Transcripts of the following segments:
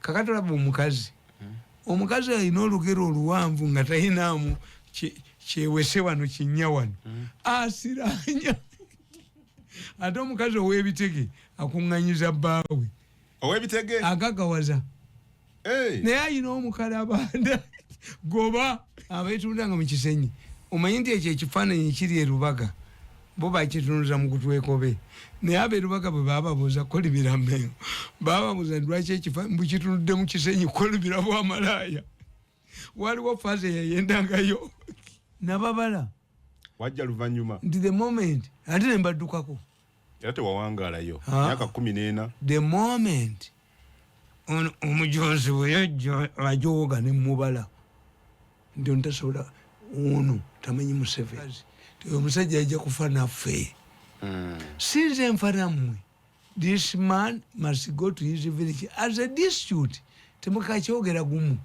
Kakati olaba omukazi, omukazi alina olugero oluwanvu nga talinaamu kyewese wano, kinnya wano, asiranya. Ate omukazi ow'ebitege akuŋŋanyiza bbaawe. Ow'ebitege. Agagawaza. Hey. Naye ayina omukalabanda goba abeetunda nga mu Kisenyi. Omanyi nti ekyo ekifaananyi kiri e Lubaga, bo bakitunuza mu kutwekobe. Naye ab'e Lubaga bwe bababuuza kolibira mmengo, bababuuza nti lwaki mbu kitunudde mu Kisenyi? Kolibira bwamalaaya. Waliwo faaza eyayendangayo nababala. Wajja luvannyuma. Nti the moment ate ne mbaddukako. Era tewawangaalayo. Ah. Myaka 14. The moment ono omujonzi bwe yajja ajoga ne mubala nti ono tasobola, ono tamanyi Museveni. Ti omusajja ajja kufa naffe, sinze nfa nammwe. This man must go to his village as a dispute. Temukakyogera gumu.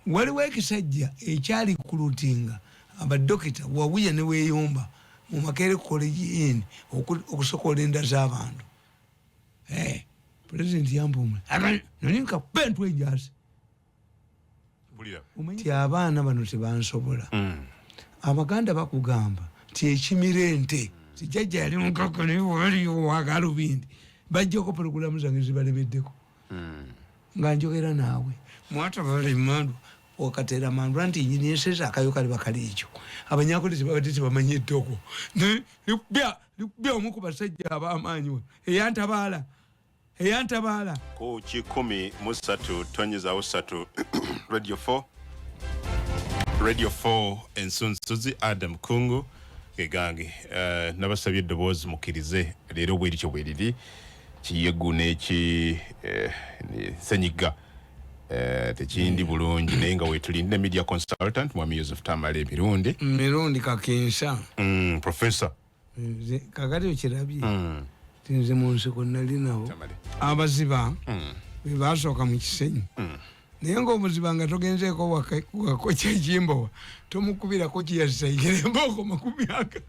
Waliwo ekisajja ekyali kulutinga abadokita wawuya ne weeyomba mu Makerere College Inn okusokola enda z'abantu. Eh, Pulezidenti yampumula nali nkakuba entwe enjasi. Mpulira. Ti abaana bano tebansobola. Abaganda bakugamba nti ekimira ente ti jjajja yali mukaka naye waliyo wagalubindi. Bajjako pulogulamu zange zibalemeddeko nga njogera naawe mwatabala emandu okateera mandwa nti nyini ensezi akayo kali bakali ekyo. Abanyankole tebabadde tebamanyi eddogo. Likubya omu ku basajja ab'amaanyi wano eyantabaala, eyantabaala. Ku 103.3 Radio 4, Radio 4 ensunsuzi. Adam Kungu gegange. Nabasabye eddoboozi mukkirize leero bwerityo bweriri kiyegu neki senyiga tekindi bulungi, naye nga wetuli ne media consultant Mwami Yusuf Tamale Emirundi. Mirundi kakensa. Professor. Nze kakati okirabye ti nze mu nsiko nali nabo. Tamale. Abaziba be basooka mu Kisenyi, naye ngaomuziba nga togenzeeko wako kyekimbowa tomukubirako kiyasayikira embooko 20.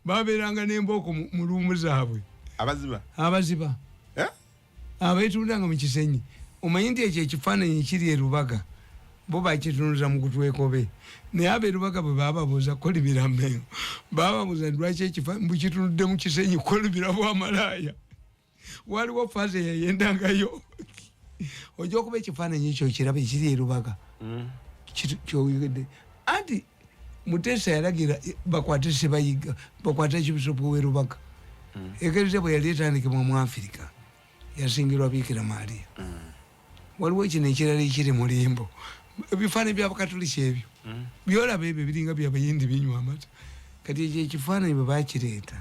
Babeeranga n'embooko mu luumu zaabwe. Abaziba. Abaziba. Eh? Abeetundanga mu Kisenyi. Omanyi nti ekyo ekifaananyi kiri e Lubaga, bo bakitunuza mu kutwekobe. Naye ab'e Lubaga bwe bababuuza kolibira mmengo, bababuuza nti lwaki mbu kitunudde mu Kisenyi? Kolibira bwamalaaya. Waliwo faaza eyayendangayo. Ojja okuba ekifaananyi ekyo kiraba ekiri e Lubaga. Kyoyogedde anti Muteesa yalagira bakwate Sebayiga, bakwate Kibisopu w'e Lubaga. Ekereziya bwe yali etandikibwa mu Afirika yasingirwa Biikira Maria. Waliwo kino ekirala ekiri mu limbo, ebifaananyi by'Abakatuliki ebyo byolaba, ebyo biringa byabayindi binywa amata. Kati ekyo ekifaananyi bwe bakireeta,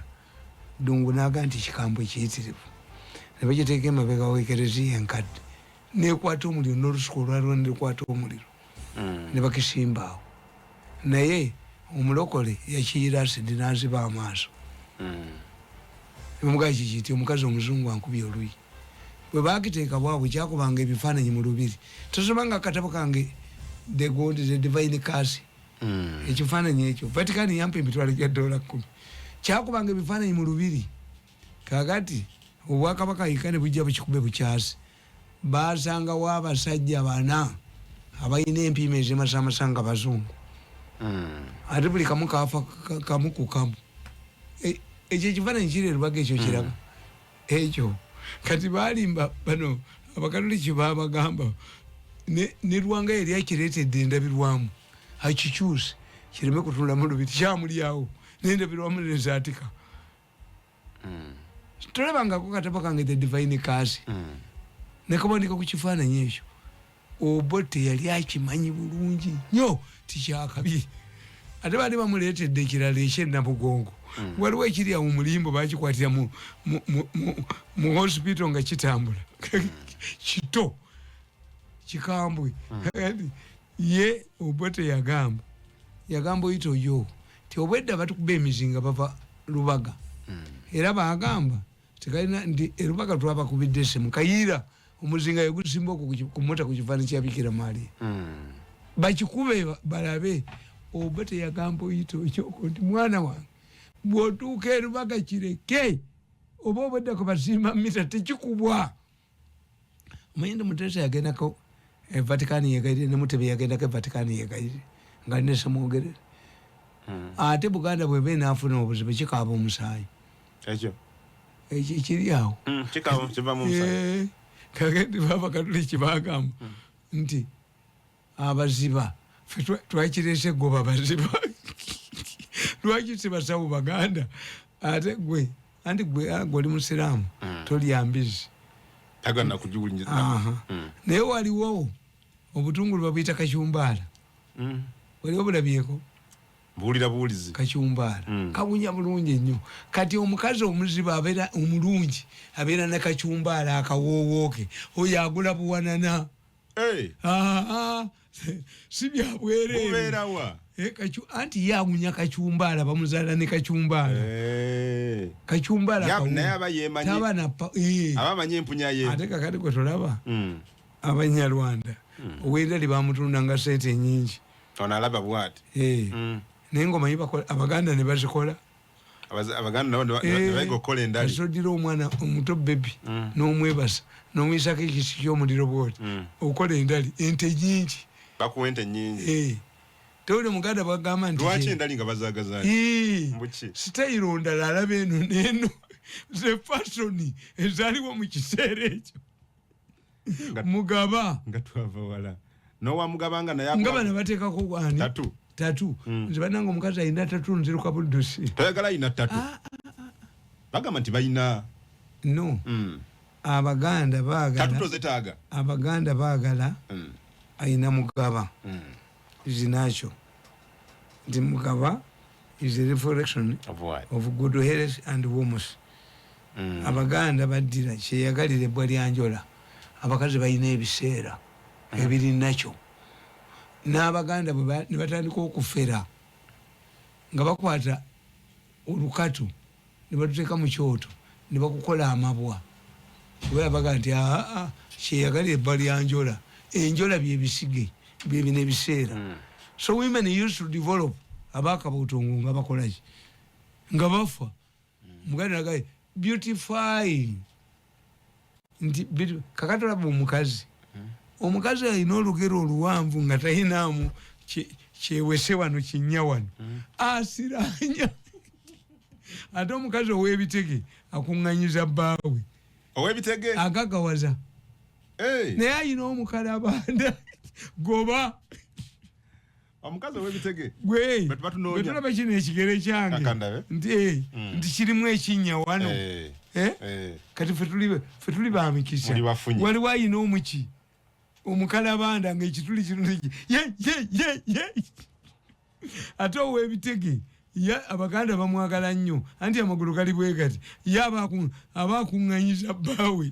Ddungu n'aga nti kikambwe kiyitirivu, ne bakiteeka emabega w'ekereziya enkadde, nekwata omuliro n'olusuku olwaliwo nelukwata omuliro, ne bakisimba awo. Naye omulokole yakiyiira asidi n'aziba amaaso. Nebamugaa kiki ti omukazi omuzungu ankubye oluyi. Bwe bakiteeka bwabwe kyakubanga ebifaananyi mu lubiri. Tosomanga akatabo kange The God, The Divine Curse? Ekifaananyi ekyo Vatican yampa emitwalo gya dola 10. Kyakubanga ebifaananyi mu lubiri. Kakati obwakabaka yika ne bujja bukikube bukyasi, basangawo abasajja bana abalina empiima ezimasamasa nga bazungu, ate buli kamu kafa kamu ku kamu. Ekyo ekifaananyi kiri erubaga, ekyo kiraba ekyo. Kati balimba bano Abakatoliki, babagamba ne Lwanga yali akireetedde endabirwamu akikyuse kireme kutunula mu lubiri, kyamulyawo nendabirwamu nezaatika. Tolabangako katabo kange The Divine Curse? Nekabandika ku kifaananyi ekyo. Obote yali akimanyi bulungi nnyo tikyakabi. Ate baali bamuleetedde ekirala ekyenabugongo. Waliwo ekiri awo mulimbo, bakikwatira mu hospital nga kitambula kito kikambwe. Kati ye Obote yagamba oyita oyo ti obwedda batukuba emizinga bava Lubaga, era bagamba tekalina nti erubaga twabakubidde esimu kayiira omuzinga yegusimba okwo ku mota ku kifaananyi kya Bikira Maria, bakikube balabe. Oba teyagamba oyita okyoko nti mwana wange bw'otuuka erubaga kireke, oba obwedda kwe basimba mita tekikubwa. Muyindi Muteesa yagendako e Vatican yegayirire, ne Mutebi yagendako e Vatican yegayirire nga alina Ssemwogerere. Ate Buganda bweba enaafuna obuzibu, kikaaba omusaayi. Ekyo. Ekyo ekiri awo. Kikaaba, kiva mu musaayi. Kakati baba Katuliki bagamba nti abaziba ffe twakireese goba baziba, lwaki si basawo Baganda? Ate gwe, anti gwe, gwe oli musiraamu, tolya mbizi. Tagana kugiwuliriza. Aha. Naye waliwo obutungulu babuyita kacyumbaala. Wali obulabyeko? Mbuulira buwulizi. Kacyumbaala kawunya bulungi nnyo. Kati omukazi omuzibu abeera omulungi, abeera ne kacyumbaala akawoowooke. Oyo agula buwanana. Hey. Aa, si bya bwereere. Bubeerawa? Anti ye awunya kacyumbaala, bamuzaala ne kacyumbaala. Kacyumbaala kawunya. Naye aba yeemanyi. Taba na pa-. Aba amanyi empunya ye. Ate kakati gwe tolaba Abanyarwanda, ow'endali bamutundanga sente nyingi. Ono alaba bwati. Naye ngaomanyi Abaganda ne bazikola. Abaganda nabo ne bayiga okukola endali. Kasodira omwana omuto baby n'omwebasa n'omuyisako ekisi ky'omuliro bwoti, okola endali, ente nyingi. Bakuwa ente nyingi. Tewuli Muganda bwagamba nti Lwaki endali nga bazaagazaaki? Mbuki? Sitayiro ndala, alaba eno n'eno, ze fashion ezaaliwo mu kiseera ekyo. Mugaba. Nga twava wala nowa Mugaba nga naye nga bano bateekako ani? Tattoo. Tattoo. Nze bannange, omukazi alina tattoo nziruka buddusi. Toyagala ayina tattoo? Ah. Bagamba nti balina. No. Abaganda baagala Tattoo tozetaaga. Abaganda baagala ayina mugaba. Zinakyo nti mugaba is a reflection Of what? of good health and warmth. Abaganda baddira kyeyagalira ebbwa lya njola. Abakazi balina ebiseera ebiri nakyo, n'Abaganda ne batandika okufera nga bakwata olukatu ne batuteeka mu kyoto ne bakukola amabwa, kubeera baga nti aa, kyeyagalira ebbwa lya njola. Enjola byebisige byebino ebiseera. So women used to develop abakabutongo nga bakolaki, nga bafa. Muganda nagaye beautifying nti kakati olaba omukazi alina olugero oluwanvu nga talinaamu kyewese wano, kinnya wano, asiranya. Ate omukazi ow'ebitege akuŋŋanyiza bbaawe. Ow'ebitege. Agagawaza. Hey. Naye ayina omukalabanda goba. Omukazi ow'ebitege. Gwe. Bwe tuba tunoonya. Bwe tulaba kino ekigere kyange. Kakandabe. Nti, nti kirimu ekinnya wano. Eh? Kati ffe tuli ba mikisa. Muli bafunye. Waliwo ayina omuki omukalabanda ng'ekituli kino ye ye ye ye. Ate ow'ebitege ye Abaganda bamwagala nnyo, anti amagulu gali bwe gati, ye aba akuŋŋanyiza bbaawe.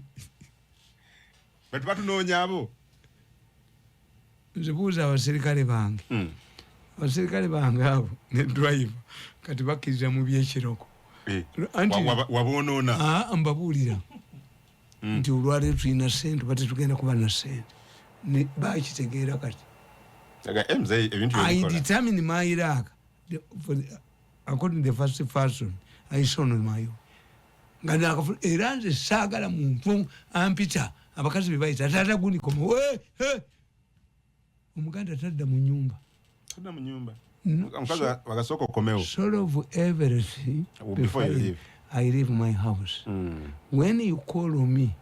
Bwe tuba tunoonya abo. Nze buuza abaserikale bange. Abaserikale bange abo ne driver kati bakkiriza mu byekiroko. Anti Waboonoona. Aa, mbabuulira nti olwaleero tulina ssente oba tetugenda kuba na ssente. Ne bakitegeera kati. Aga, mzee, ebintu I byebikola. determine my luck according to the first person I saw on my own. Nga era nze saagala muntu ampita abakazi be bayita taata gundi koma. We, he. Omuganda tadda mu nyumba. Tadda mu nyumba. No. Omukazi wakasooka okomewo. Solve everything Before you before leave. I leave my house. When you call me,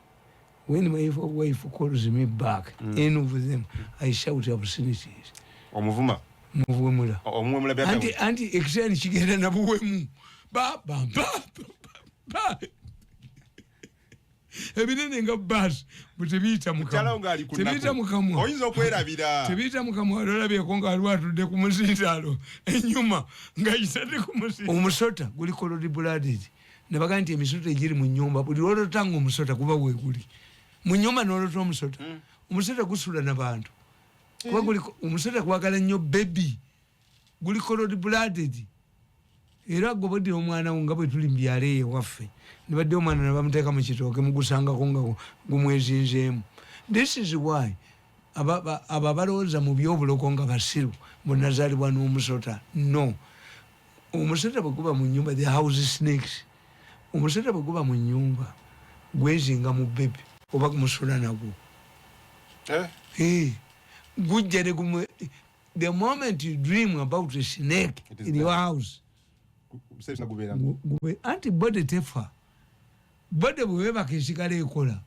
when my wife calls me back, any of them, I shout obscenities. Omuvuma? Muvuwemula. Omuwemula byata. Anti ekiseera kigenda na buwemu. Ba, ba, ba, ba, ba. Ebinene nga bus, bwe tebiyita mu Mukyala kamwa. ng'ali ku Tebiyita nnaku. mu kamwa. Oyinza okwerabira. Tebiyita mu kamwa, olabyeko nga aliwo atudde ku muzindaalo enyuma ng'ayitadde ku muzindaalo. Omusota guli cold blooded. Ne bagamba nti emisota egiri mu nnyumba, buli lw'olota nga omusota guba weeguli. Mu nnyumba n'olota omusota. Omusota gusula na bantu. Kuba guli omusota gwagala nnyo baby. Guli cold blooded. Era gwe bodde omwana wo nga bwe tuli mu byalo eyo ewaffe. Ne badde omwana ne bamuteeka mu kitooke, mugusangako nga gumwezinzeemu. This is why abo abalowooza mu by'obulogo nga basiru, bwe nazaalibwa n'omusota. No. Omusota bwe guba mu nnyumba, the house snakes. Omusota bwe guba mu nnyumba, gwezinga mu baby oba gumusula nagwo. Eh? Gujja negumu. The moment you dream about a snake It is in your there. house, Biseera byonna gubeeramu. Anti body tefa. Body bwewebaka esigala ekola.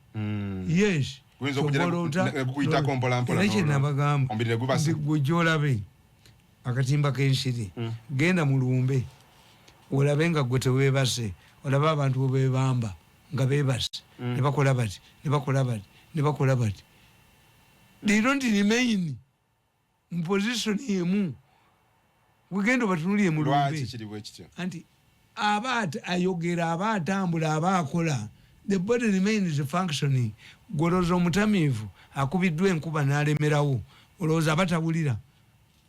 Yes. Guyinza okugira Ky'oba gukuyitako mpola mpola Era kyenabagamba omubiri ne gubasa. nti gwe olabe akatimba k'ensiri, genda mu lumbe olabe nga gwe teweebase, olabe abantu bwe bebamba nga beebase, ne bakola bati, ne bakola bati, ne bakola bati. They don't remain mu position emu. Wegenda obatunulire mu lumbe. Lwaki kiri bwe kityo? Anti aba ayogera, aba atambula, aba akola. The body remains functioning. Golooza omutamiivu akubiddwa enkuba n'alemerawo, olowooza aba tawulira?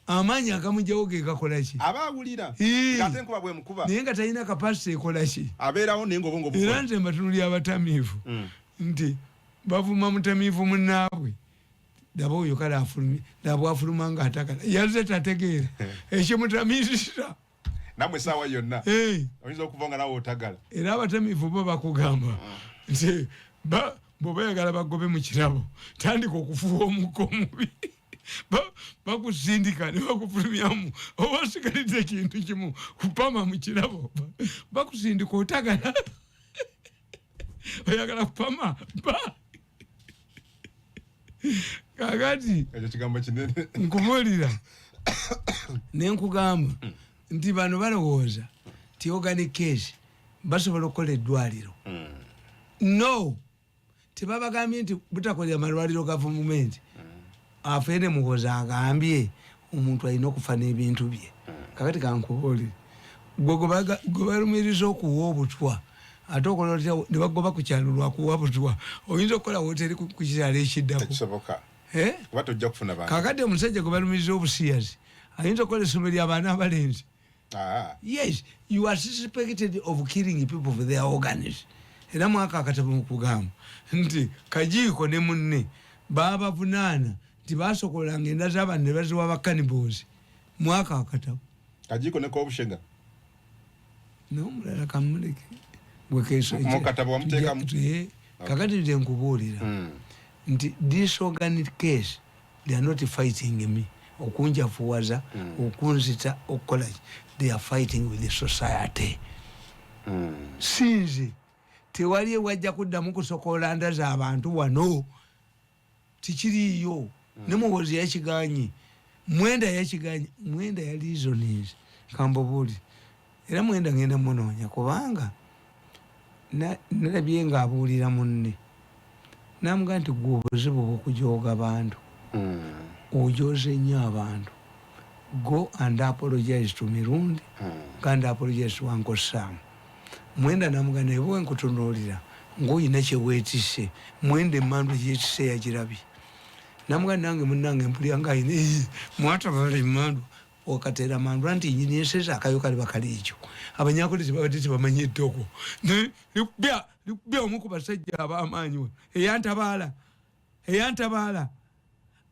Amaanyi agamugjawo ge gakola ki? Aba awulira. Ii. Ng'ate enkuba bwemukuba Naye nga talina capacity ekola ki? Abeerawo, naye ngaobwongo Era bukola. nze mbatunulira abatamiivu nti bavuma mutamiivu munnaabwe. Daba oyo kale afulumye, daba afuluma nga atakala, yazze tategeera ekimutamiizisa. Nammwe essaawa yonna Eh. oyinza okuva nga nawe otagala. Era abatamiivu bo bakugamba nti bw'oba oyagala bagobe mu kirabo, tandika okufuuwa omukka omubi. Bakusindika ne bakufulumyamu, oba osigalidde ekintu kimu, kupama mu kirabo. Bakusindika otagala, oyagala kupama ba kakati. Ekyo kigambo kinene. Nkubuulira nenkugamba nti bano balowooza ti organic case basobola okukola eddwaliro. No, tebabagambye nti butakolera malwaliro gavumenti. Afeene Muhoza agambye omuntu alina okufa n'ebintu bye. Kakati kankubuulire, gwe gwe balumiriza okuwa obutwa, ate okola otya ne bagoba ku kyalo lwakuwa butwa? Oyinza okukola woteri ku kyalo ekiddako? Tekisoboka. Eh? Kuba tojja kufuna bantu. Kakati omusajja gwe balumiriza obusiyazi ayinza okukola essomero lyabaana abalenzi? Ah. Yes, you are suspected of killing people for their organs. Era mwaka akatabo mukugamba nti Kajiiko ne munne babavunaana nti basokolanga enda z'abantu ne baziwa ba cannibals. Mwaka akatabo. Kajiiko ne Kobushega. Nomulala kamuleke gwe. Mu katabo wamuteekamu? Kakati nze nkubuulira nti this organic case, they are not fighting me okunjafuwaza, okunzita, okukola ki. They are fighting with the society. Sinze tewali ewajja kuddamu kusokola nda z'abantu wano, tikiriiyo. Ne Muwozi yakiganye, Mwenda yakiganye, Mwenda ya reasons kambubuuli. Era Mwenda ngenda munoonya kubanga nalabye nga abuulira munne namugaa nti gwe obuzibu bwokujooga bantu, ojoze nnyo abantu. Go and apologize to Mirundi. Go and apologize to Uncle Sam. Mwenda namuga naye bwe nkutunuulira ngaoyina kyeweetisse. Mwenda emmandu gyetisse yagirabye. Namuga nange munange mpulira nga ayina mwatabala emmandu okateera mandu anti nyini ensezi akayo kali bakaliekyo. Abanyakole tebabadde tebamanyi eddogo. Likubya omu ku basajja ab'amaanyi wano eyantabaala, eyantabaala.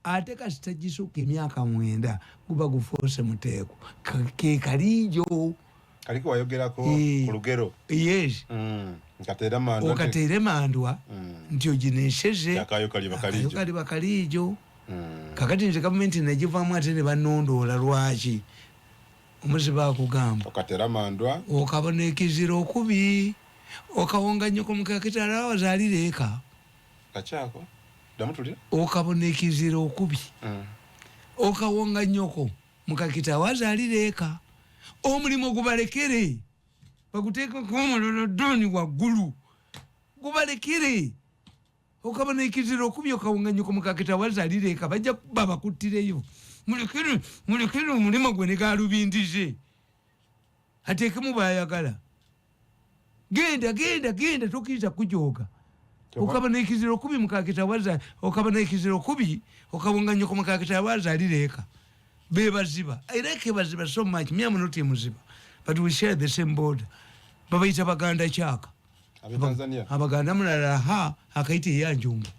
Ate kasita gisukka emyaka 9 guba gufuuse muteeko. Ke kaliijo. Kaliko wayogerako Eh. ku lugero. Yes. Nkateera mandwa. Okateere mandwa nti ogineseze. Akayo kali bakaliijo. Akayo kali bakaliijo. Kakati nze gavumenti negivaamu ate ne banondoola lwaki omuziba akugamba. Okateera mandwa. Okabona ekizira okubi okawonga nnyoko mukakitala wazaalira eka. Kakyako ddamu tulira. Okabona ekizira okubi okawonga nnyoko mukakita wazaalira eka. Omulimu gubalekere baguteekeko omulolo doni waggulu, gubalekere. Okabona ekizira okubi okawonga nnyoko mukakita wazaalira eka, bajja kuba bakuttireyo. Mulekere, mulekere omulimu gwe ne galubindize ateekemu bayagala. Genda, genda, genda, tokiriza kujooga. Okaba nekizira okubi mukakita waza, okaba nekizira okubi okawonga nnyoko mukakita wazaalira eka. Bebaziba era kebaziba so much. Me, am not a muziba, but we share the same border. Babayita Baganda kyaka. Abe Tanzania. Abaganda mulala ha akayita eyanjumba.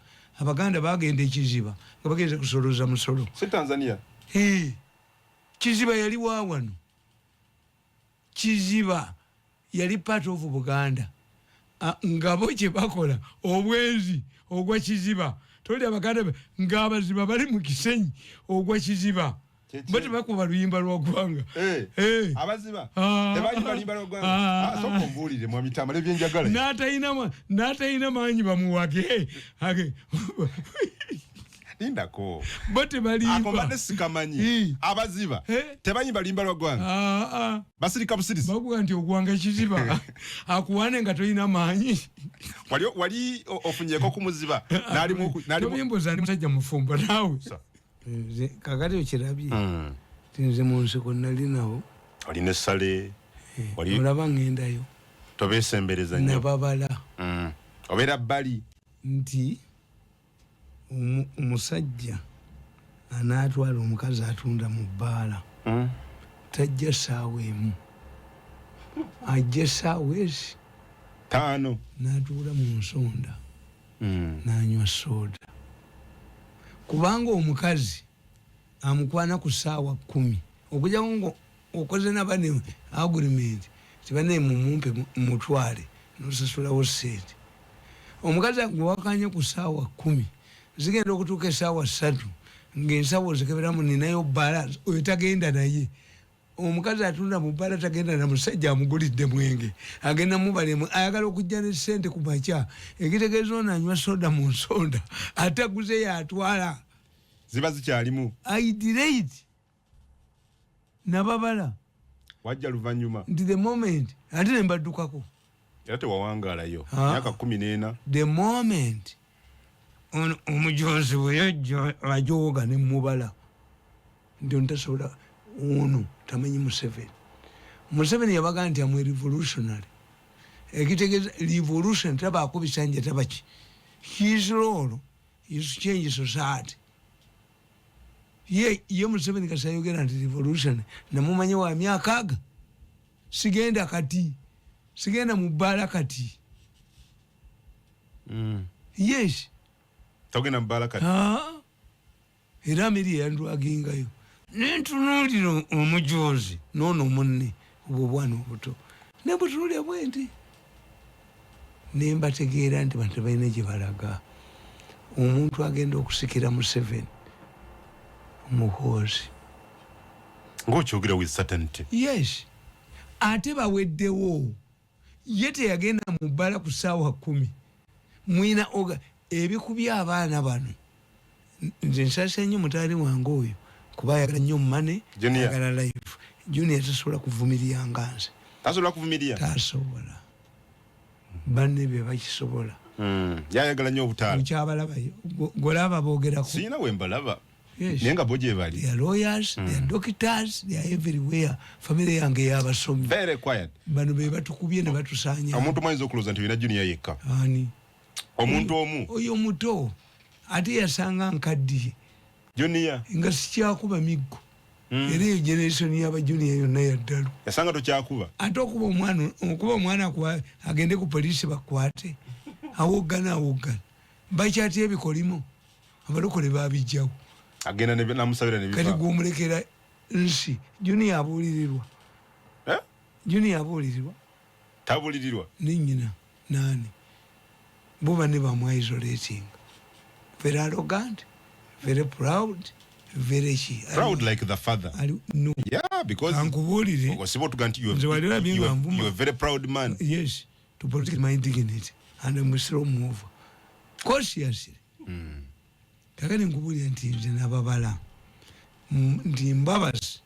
Abaganda bagenda ekiziba nga bagenze kusoloza musolo. Si Tanzania? Eh, Kiziba yali wawano. Kiziba yali part of Buganda. Ngabo kye bakola obwenzi ogwa Kiziba. Toli abaganda ng'abaziba bali mu Kisenyi, ogwa Kiziba, bo tebakuba luyimba lwa ggwanga. Abaziba Ah. tebayimba luyimba lwa ggwanga? Ah. Ah, sooka ombuulire, mwami Tamale, ebyenjagala. N'atayina maanyi bamuwage. Lindako. Bo Ako tebalimba. mbadde sikamanyi. Abaziba tebayimba luyimba lwa ggwanga? Ah, ah. Basirika busirisi? Bakuga nti ogwanga Kiziba akuwane nga tolina maanyi. Wali ofunyeko ku muziba n'alimu Tobimbuza, ndi musajja mufumbo naawe. Nze kakati okirabye ti nze mu nsiko nali nabo. Olina essale wali. Olaba ŋŋendayo. Tobeesembereza nnyo. Nababala. Obeera bbali. Nti omusajja anaatwala omukazi atunda mu bbaala, tajja saawa 1, ajja essaawa ezi 5. N'atuula mu nsonda n'anywa soda, kubanga omukazi amukwana ku saawa 10, okujjako nga okoze nabane agreement tibane mumumpe mutwale nosasulawo sente. Omukazi gwewakanye ku saawa 10, zigenda okutuuka esaawa 3 ngaensawo zikeberamu ninayo bbala, oyo tagenda naye. Omukazi atunda mu bbala tagenda na musajja amugulidde mwenge, agenda mubalemu ayagala okujja ne sente ku makya. Ekitegeeza ono anywa soda mu nsonda, ate aguze yatwala. Ziba zikyalimu. I delayed, nababala. Wajja luvannyuma. Nti the moment ate nembaddukako. Era tewawangaalayo. Ah. Myaka 14. The moment ono omujonzi bwe yajja ajooga nemubala nti ono tasobola, ono tamanyi Museveni. Museveni yabaga nti amwe revolutionary, ekitegeeza revolution tabaako bisanja tabaki. His role is to change society. Ye Museveni kasayogera nti revolution, namumanyi wa myaka aga. Sigenda kati, sigenda mu bbaala kati. Yes. Togenda mu bbaala kati? Ah. Era miri yandwagingayo nentunuulira omujozi noono munne, obwo obwana obuto nembutunuulira bwe nti nembategeera nti bantu tebalina gye balaga. Omuntu agenda okusikira Museveni, Muhoozi. Ng'okyogera with certainty. Yes, ate baweddewo. Ye teyagenda mu bbala ku ssaawa 10. Mwina oga ebikubya abaana bano. Nze nsasa nnyo mutaali wange oyo, kuba ayagala nnyo money. Junior. Ayagala life. Junior tasobola kuvumirya nga nze. Tasobola kuvumirya? Tasobola, banne bye bakisobola. Yayagala nnyo obutaala. Okyabalabayo? Golaba boogerako? Siina we mbalaba. Yes. Naye nga bo gye bali. They are lawyers, they are doctors, they are everywhere. Family yange y'abasomi. Very quiet. Bano be batukubye ne batusanya. Omuntu omuyinza okulowooza nti olina Junior yekka. Ani? Omuntu omu. Oyo muto ate yasanga nkaddiye. Junior. Nga sikyakuba miggo. Era eyo generation y'aba Junior yonna yaddalu. Yasanga tokyakuba. Ate okuba omwana agende ku poliisi bakwate, awoggana awoggana, bakyatya ebikolimo, abalokole babijjawo. Agenda namusabira ne Kati biva. gwomulekera nsi? Junior abuulirirwa. Eh? Junior abuulirirwa. Tabulirirwa. Nenyina nani, bo banne bamwisolating. Very arrogant, very proud, very ki. Proud like the father. Ali, no. Yeah, because Kankubuulire. Osiba otuga nti Nze wali olabye nga nvuma. you are a very proud man. Yes, to protect my dignity, and I'm slow mover cautiously. Kakati nkubuulira nti nze nababala nti Mbabazi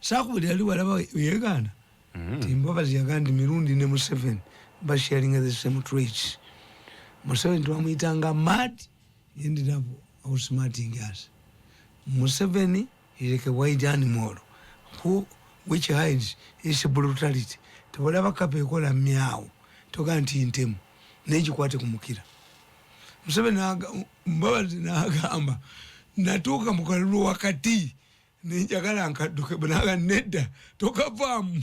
saakubulira ali walaba yegaana nti Mbabazi yagaa nti Mirundi ne Museveni basharinga the same traits. Museveni twamuyitanga mad, ended up outsmarting us. Museveni is like a wild animal which hides its brutality. Tebalaba kapa ekola myawo, toga nti ntemu negikwate ku mukira. Museveni Mbabazi n'agamba natuuka mu kalulu wakati nenjagala nkadduke, naga nedda, tokavaamu,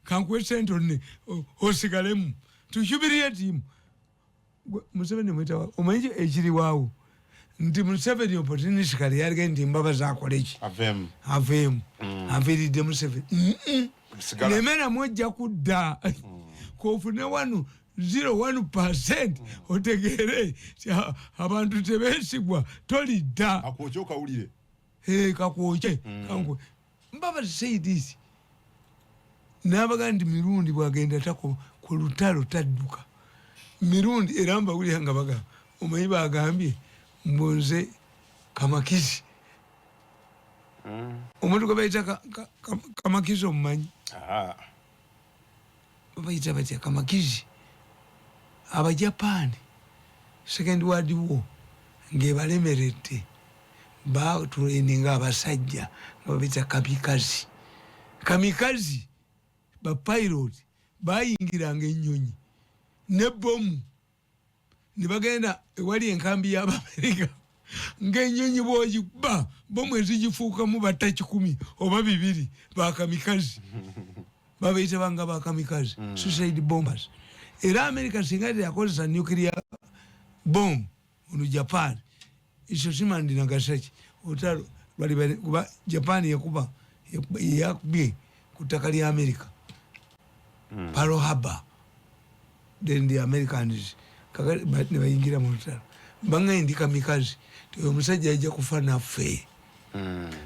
kankuwe sente onne osigalemu tuhumiliate him. Museveni mwita, omanyi ekiriwaawo nti Museveni opportunistically yalige nti Mbabazi akoleki? Aveemu. Aveemu, aviiridde Museveni. Sigala. Lemeramu ojja kudda kofune wano. 0.01% otegeere abantu tebeesigwa, tolidda. Akwokye okawulire. Kakwokye. Mbabazi say this, nabaga nti Mirundi bwagenda tako ku lutalo tadduka. Mirundi era mbawulira nga bagamba, omanyi bagambye mbunze kamakizi. Omuntu gwe bayita kamakizi omumanyi? Babayita batya kamakizi? Abajapaani Second World War ng'ebalemeredde, batraininga abasajja nga babita kamikaze. Kamikaze bapilot bayingiranga ennyonyi ne bomu ne bagenda ewali enkambi y'Abamerika, ng'ennyonyi bw'ogikuba bomu ezigifuukamu batta 100 oba 200. Bakamikaze babayita banga bakamikaze, suicide bombers. Era America singa teyakozesa nuclear bomb ono Japan, Hiroshima and Nagasaki, olutalo lwali kuba Japan yakuba yakubye ku ttaka lya America, Pearl Harbor. Then the Americans ne bayingira mu lutalo. Bangaye ndi kamikaze, ti omusajja ajja kufa naffe.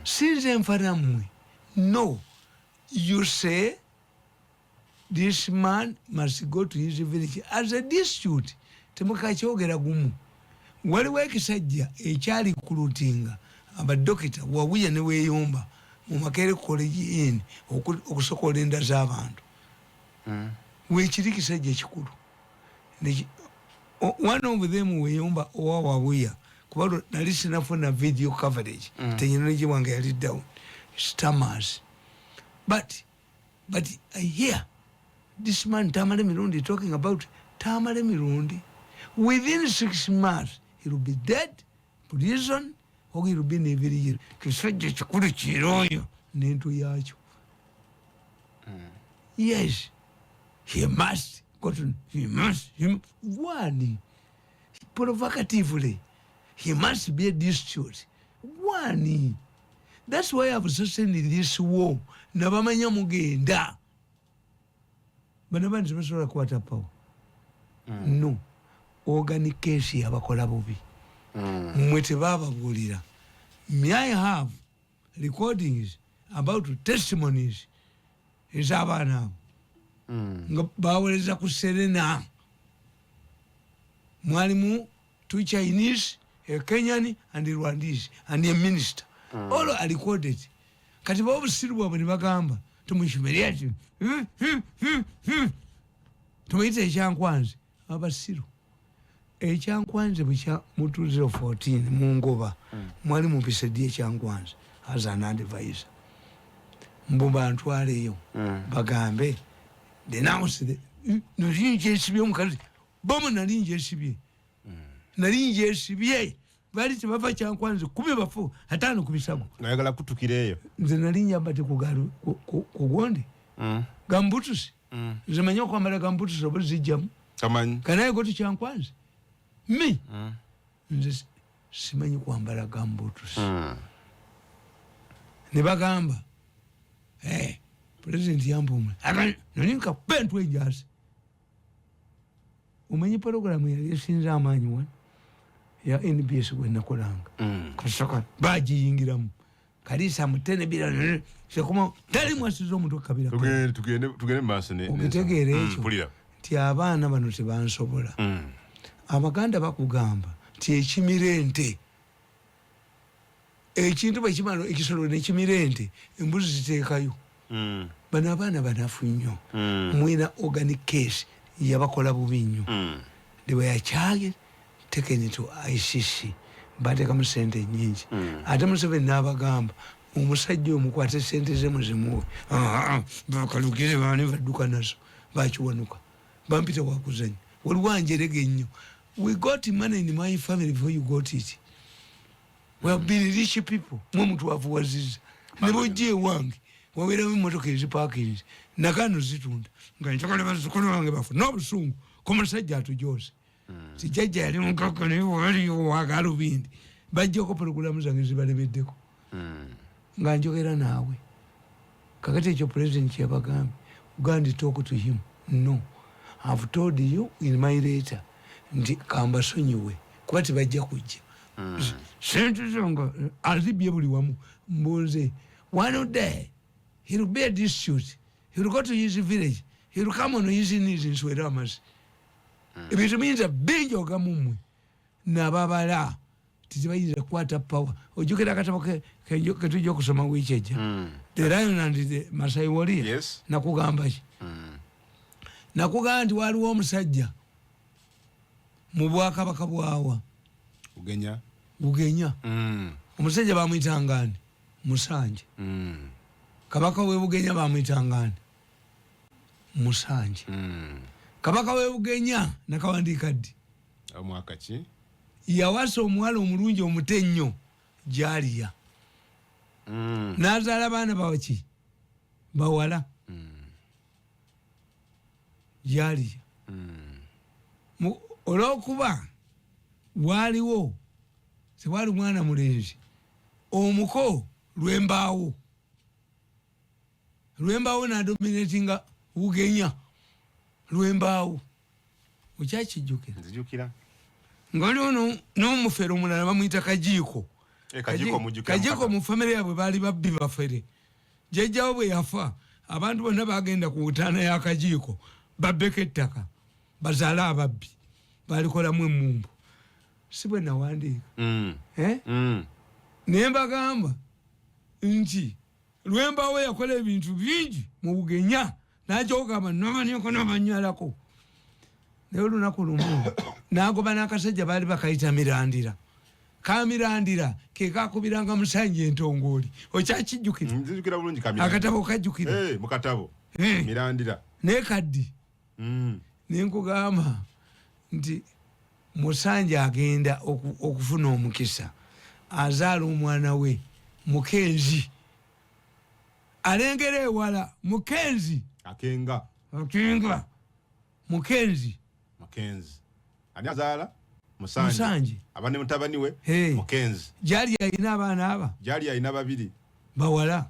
Sinze nfa nammwe. No, you say this man must go to his village as a dispute. Temukakyogera gumu. Waliwo ekisajja ekyali kulutinga abadokita wawuya ne weeyomba mu Makerere College Inn okusokola enda z'abantu. Weekiri kisajja ekikulu. One of them weyomba owa wawuya, kuba nali sinafuna video coverage, tekinologi wange yali down, stammers. But I hear this man Tamale Mirundi talking about Tamale Mirundi. Within 6 months he will be dead, prison, or he will be in a village. Kisajja kikulu kiroyo n'entu yakyo. Yes, he must go to, he must, he, one provocatively, he must be a dispute one. That's why I've sustained this war. Nabamanya mugenda bano bandi tebasobola kukwata power. No organic case yabakola bubi. Mmwe tebababuulira. May I have recordings about testimonies ez'abaana abo nga bawoleza ku Serena? Mwalimu two Chinese, a Kenyan and Rwandese and a minister. All are recorded. Kati ba obusiru bwabwe ne bagamba tumushumeri ati tumuyite ekyankwanzi. Abasiru, ekyankwanzi bukya mu 2014 mungoba mwali mupise ddi ekyankwanzi as an advisor, mbu bantwaleyo bagambe denounce the nali njesibye omukazi bomu, nali njesibye, nali njesibye. Bali tebava Kyankwanzi 10 bafu 50 ku bisago. Nayagala kutukira eyo. Nze nali njambadde kugonde gambutusi. Nze manyi okwambala gambutusi oba zijjamu. Tamanyi. Kanaye go to Kyankwanzi me. Nze simanyi kwambala gambutusi. Ne bagamba, "Eh, president yampumula." Nali nkakuba entwe enjasi. Omanyi porogaramu yali esinza amaanyi wano ya NBS gwe nakolanga, kasaka bagiyingiramu Kalisa mutene bira sekoma tali mwasiza omutwe kabira. Tugende mu maaso Okitegeera ekyo? Mpulira. Nti abaana bano tebansobola. Abaganda bakugamba nti ekimira ente, ekintu bwekimala ekisolo nekimira ente, embuzi ziteekayo. Bano abaana banafu nnyo. Mwina organic case yabakola bubi nnyo. They were charged, taken to ICC, bateekamu sente nyingi. Ate Museveni n'abagamba omusajja omukwate sente ze muzimuwe. Bakalukire bani badduka nazo bakiwanuka bampita wakuzanya waliwo anjerega ennyo. We got money in my family before you got it. We have been rich people. Mwe mutwavuwaziza ne bwojja ewange wabeeramu emotoka ezipakinze nakano zitunda nga njagala bazzukulu bange bafu n'obusungu ku musajja atujooze. Sijjajja yali mukaka naye waliyo wagalubindi bajjako pologulamu zange zibalemeddeko nga njogera naawe. Kakati ekyo president kyeyabagambye, go and talk to him. No, Have told you in my letter nti kambasonyiwe kuba tebajja kujja. Sente zonga azibye buli wamu. Mbunze one day he will be a dispute, he will go to his village, he will come on his knees nswere amazzi. Ebintu biyinza bingi ogamumwe nababala titebayinza kukwata power. Ojjukira akatabo ketujja okusoma wiiki ejja, The Lion and the Masai Warrior? Yes. Nakugamba ki? Nakugamba nti waliwo omusajja mu bwakabaka bwawa? Ugenya. Bugenya. Omusajja bamwyitangani? Musanje. Kabaka we Bugenya bamwyitangani? Musanje. Kabaka we Bugenya nakawandiika ddi? Omwaka ki? Yawasa omuwala omulungi omuto ennyo Jaliya. N'azaala baana bawaki? Bawala. Jaliya. Olwokuba waaliwo tewali mwana mulenzi, omuko Lwembaawo, Lwembaawo nadominatinga Bugenya. Lwembaawo okyakijjukira? Nzijukira. Nga waliwo n'omufere omulala bamuyita Kajiiko. Eh, Kajiiko mujjukira. Kajiiko mu famire yabwe baali babbi, bafere. Jjajjawo bwe yafa, abantu bonna bagenda ku ntaana ya Kajiiko babbeko ettaka bazaale ababbi balikolamu emumbu. Si bwe nawandiika? Eh? Naye mbagamba nti Lwembawo yakola ebintu bingi mu Bugenya, nakyogamba nabanyako nabanyalako. Naye olunaku lumu nagoba n'akasajja baali bakayita Mirandira. Kamirandira kekakubiranga Musanje entongooli. Okyakijjukira? Nzijukira bulungi Kamirandira. Akatabo kajjukira? Eh, mu katabo. Eh. Mirandira. Naye kaddi nenkugamba nti Musanje agenda okufuna omukisa, azaala omwana we Mukenzi, alengera ewala Mukenzi. Akenga. Akenga Mukenzi. Mukenzi. Ani azaala? Musanje. Musanje. Aba ne mutabani we Hey. Mukenzi. Jali alina abaana aba? Jali alina babiri. Bawala.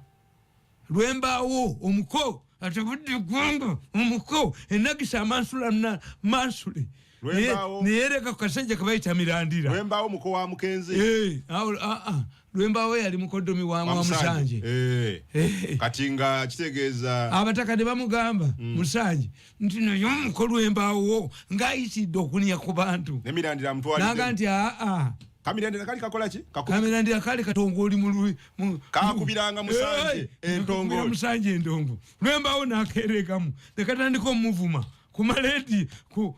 Lwembaawo omuko atavudde eggwanga, omuko enagisa amansula mansule. Lwembaawo. Neyereka ku kasajja kebayita Mirandira. Lwembaawo muko wa Mukenzi. Eh, awo, ah, ah. Lwembaawo yali mukoddomi wa Musanje. Eh. Eh. Kati nga kitegeeza abataka ne bamugamba Musanje nti naye omuko Lwembaawo ng'ayitidde okunya ku bantu. Ne Mirandira amutwalidde. Naga nti aa. Kamirandira kali kakola ki? Kamirandira kali katongoli mu Kakubiranga Musanje Eh, entongooli. kakubira Musanje entongo. Lwembaawo n'akeerekamu ne katandika omuvuma ku maledi ku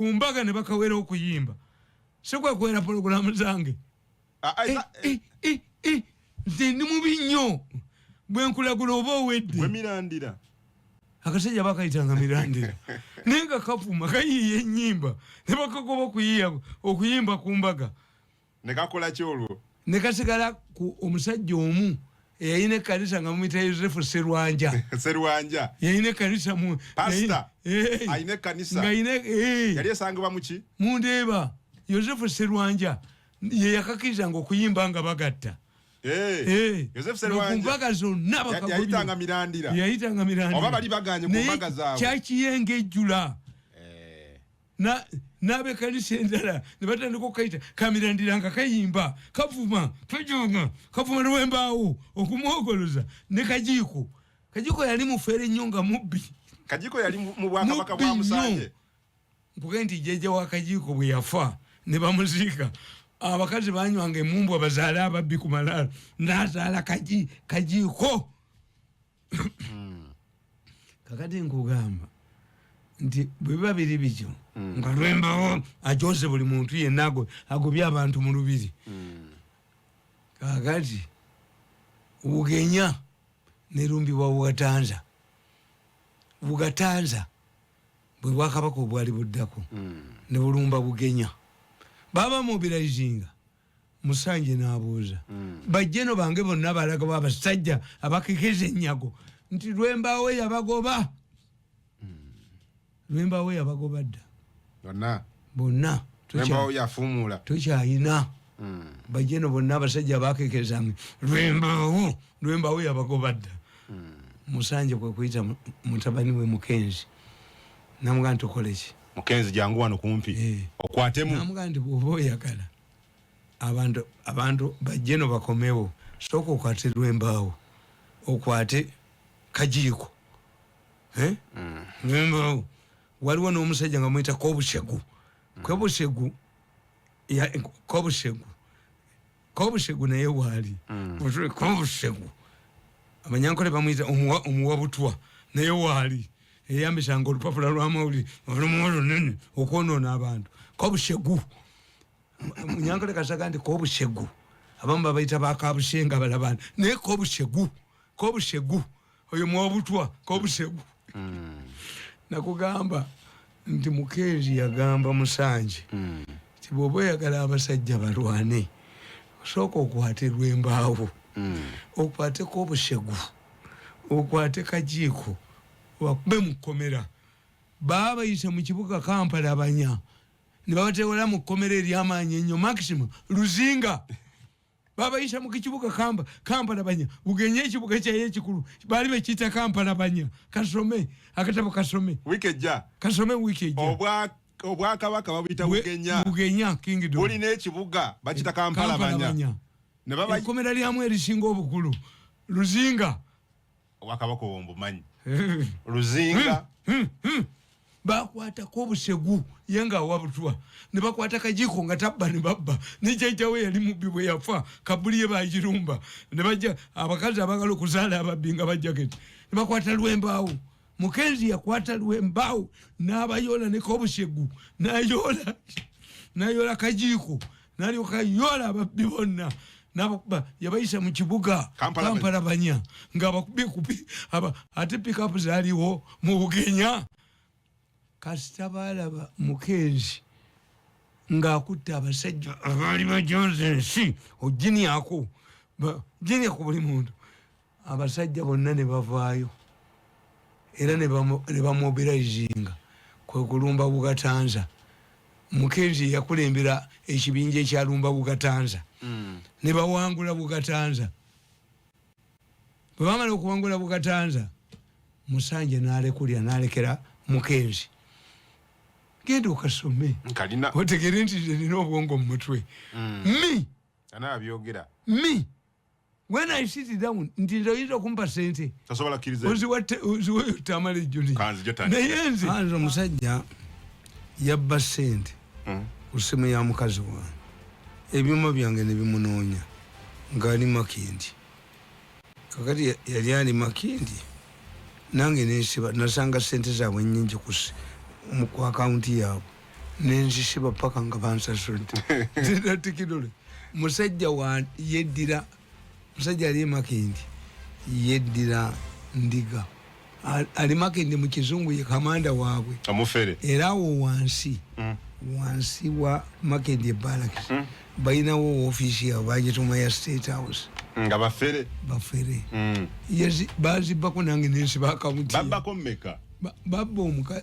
mbaga ne bakawera okuyimba. Si kwe kwera pologulaamu zange. Ah, ah, Eh, eh, eh, eh, nze ndi mubi nnyo, bwe nkulagula oba owedde. Gwe Mirandira. Akasajja bakayitanga Mirandira naye nga kavuma, kayiiya ennyimba ne bakagoba okuyimba ku mbaga. Ne kakola ki olwo? Ne kasigala ku omusajja omu eyalina ekkanisa nga mumuyita Yosefu Serwanja. Serwanja. Yalina ekkanisa mu Pastor. Eh. Alina ekkanisa. Nga alina, eh. Yali esangibwa mu ki? Mundeeba. Yosefu Serwanja ye yakakirizanga okuyimba nga bagatta. Eh. Eh. Yosefu Nga Serwanja. ku mbaga zonna bakagobye. Yayitanga Mirandira. Yayitanga Mirandira. Oba bali baganye ku Naye mbaga zaabwe. kyakiyenga ejjula. Eh. N'ab'ekkanisa endala ne batandika okukayita Kamirandira nga kayimba, kavuma, kajonga, kavuma Lwembaawo okumwogoloza ne Kajiiko. Kajiiko yali mufere nnyo nga mubbi. Kajiiko yali mu bwakabaka Mubbi bwa nnyo. Musanje. Nkuge nti jjajja wa Kajiiko bwe yafa ne bamuziika, abakazi banywanga emumbwa bazaale ababbi ku malaalo, n'azaala Kajiiko. Kakati nkugamba nti bwe biba biri bityo, nga Lwembawo ajoze buli muntu yenna agobye abantu mu lubiri. Kakati Bugenya nerumbibwa Bugatanza. Bugatanza bwe bwakabaka obwali buddako ne bulumba Bugenya. Baba mobilizinga Musanje n'abuuza bajjeno bange bonna balaga abasajja abakekeza ennyago nti Lwembaawo yabagoba. Lwembaawo yabagoba dda. Bonna. Bonna. Lwembaawo yafuumula. Tukyayina. Bajjeno bonna abasajja abakekezanga Lwembaawo, Lwembaawo yabagoba dda. Musanje kwe kuyita mutabani we Mukenzi. Namugamba nti okoleki? Mukenzi jangu wano kumpi okwatemu. Namugamba nti bw'oba oyagala abantu bajje no bakomewo, sooka okwate lwembaawo, okwate kajiiko, lwembaawo. Waliwo n'omusajja nga muyita Kobushegu. Kobushegu Kobushegu naye waali. Kobushegu abanyankole bamuyita omuwabutwa, naye waali. Eyambisanga olupapula lw'amawulire olunene okwonoona abantu. Kobushegu munyankole kasaga nti Kobushegu, abamu babayita bakabushenga balabana, naye Kobushegu, Kobushegu oyo muwabutwa Kobushegu. Nakugamba nti Mukenzi yagamba Musanje nti bw'oba oyagala abasajja balwane, osooka okwate lwembaawo, okwate Kobushegu, okwate kajiiko, wakube mu kkomera. Baabayisa mu kibuga Kampala banya ne babateewala mu kkomera ery'amaanyi ennyo Maximum Luzinga. Babayisa mu kibuga Kampala banya, bugenye ekibuga kyayo ekikulu baali bakiyita Kampala banya. Kasome akatabo, kasome wiiki ejja, kasome wiiki ejja. Obwakabaka babuyita Bugenya. Bugenya Kingdom bulina ekibuga bakiyita Kampala banya. Ekkomera lyamu erisinga obukulu Luzinga. Obwakabaka obwo mbumanyi. Luzinga. Bakwatako obusegu ye nga awabutwa, ne bakwata kajiiko nga tabba ne babba, ne jjajjawe yali mubbi bwe yafa kabuli ye bagirumba, ne bajja abakazi abagala okuzaala ababbi nga bajjaketi ne bakwata lwembaawo. Mukenzi yakwata lwembaawo n'abayoola ne Kobushegu, n'ayoola kajiiko, n'alyoka ayoola ababbi bonna n'abakuba. Yabayisa mu kibuga Kampala banya nga abakubye kupi ate pikapu zaaliwo mu Bugenya. Kasita baalaba Mukenzi ng'akutte abasajja abaali bajonze ensi, oginyako ginya ku buli muntu, abasajja bonna ne bavaayo era ne bamobilizinga kwe kulumba Bugatanza. Mukenzi yakulembera ekibinja ekyalumba Bugatanza ne bawangula Bugatanza. Bwe bamala okuwangula Bugatanza, Musanje n'alekulya n'alekera Mukenzi. Genda okasome otegere nti nina obwongo mu mutwe. Me anabyogera me when I sit down nti nze oyinza okumpa sente oziweyo Tamale Juni, naye nze omusajja yabba sente ku ssimu ya mukazi wange, ebyuma byange ne bimunoonya ng'ali Makindi. Kakati yali ali Makindi, nange nensiba, nasanga sente zaabwe nnyingi ku akawunti yaabwe, nenzisiba paka nga bansasudde. Nzinatikidole musajja wa yeddira, musajja ali Makindi yeddira Ndiga, ali Makindi mu kizungu ye kamanda waabwe amufere. Era awo wansi wansi wa Makindi ebalakisi balinawo woofiisi yaabwe bagituma ya State House. Nga bafere. Bafere bazibbako, nange nensiba akawunti. Babbako mmeka?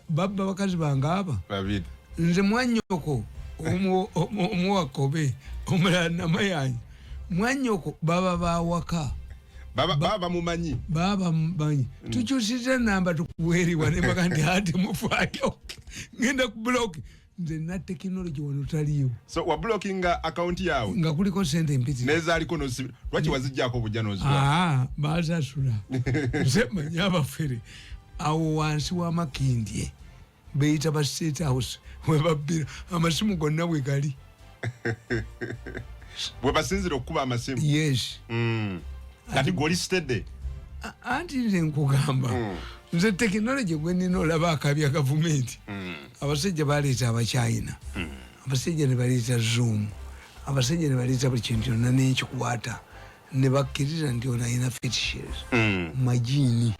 Babba bakazi bange aba babiri. Nze mwanyoko omuwakobe omulala namayanya, mwanyoko baba bawaka. Baba bamumanyi. Baba mumanyi. Tukyusiza namba tukuweeriwa nembaga nti ati mufaayo ngenda ku block. Nze na tekinologi wano taliiwo. So wa blockinga account yawe nga kuliko sente mpitirivu nezaaliko nozibira. Lwaki wazijjako obujja nozitwala? Basasula. Nze manyi abafere awo wansi wa Makindye beyita ba State House webabbira amasimu gonna bwe gali. Bwe basinzira okukuba amasimu? Yes. Kati goli steady. Anti nze nkugamba, nze tekinologi gwe nina olaba akabya gavumenti. Abasajja baleeta Abachina, abasajja ne baleeta Zoom, abasajja ne baleeta buli kintu kyonna nenkikwata, ne bakkiriza nti ono alina fetishes, majiini.